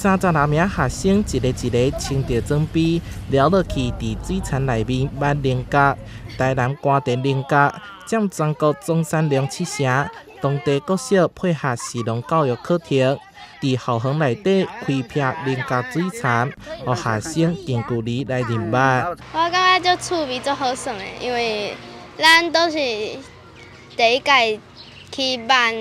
30來名學生一个一个穿著裝備，蹺落去佇水田內面挽菱角。台南官田菱角佔全國總產量7成，當地國小配合食農教育課程，佇校園內底開闢菱角水田，予學生近距離來認捌。我感覺足趣味、足好耍的，因為咱都是第一屆去挽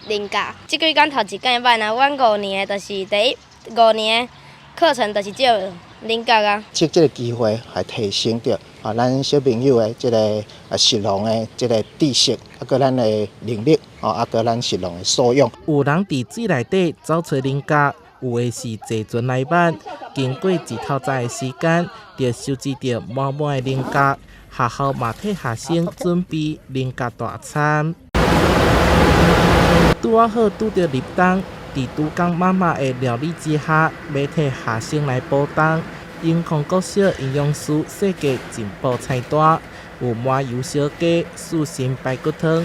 菱角。這幾工頭一擺挽啊，阮五年的就是第一五年的課程就是這菱角啊。藉這个機會來提升著啊，咱小朋友的這个啊食農的這个知識，啊閣咱的能力，哦啊閣咱食農的素養。有人佇水內底走揣菱角，有的是坐船來挽。經過一透早的時間，就收集著滿滿的菱角。學校嘛替學生準備菱角大餐。拄仔好拄著立冬，佇豬公媽媽的料理之下，欲替學生來補冬。永康國小營養師設計進補菜單，有麻油燒雞、素心排骨湯，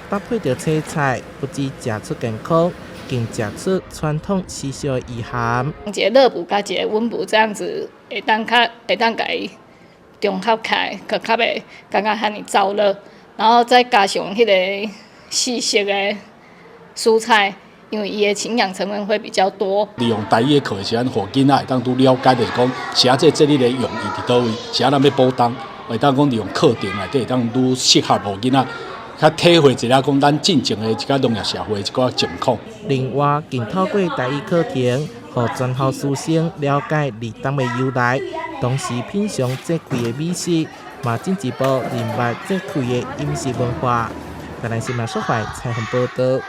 搭配著青菜，不只食出健康，更食出傳統時尚的意涵。一个熱補佮一个溫補，這樣子會當較會當共伊綜合起來，閣較袂感覺遐爾燥熱，然後再加上彼个四色的蔬菜，因為伊的營養成分會比較多。利用台語的課的時陣，予囡仔會當拄了解，就是講，是按這節日的用意佇佗位，是按咱欲補冬，會當講利用課程內底會當愈適合予囡仔較體會一下講咱進前的一個農業社會一寡情況。另外，更透過台語課程，予全校師生了解立冬的由來，同時品嘗節氣的美食，嘛進一步認捌節氣的飲食文化。台南新聞蘇懷採訪報導。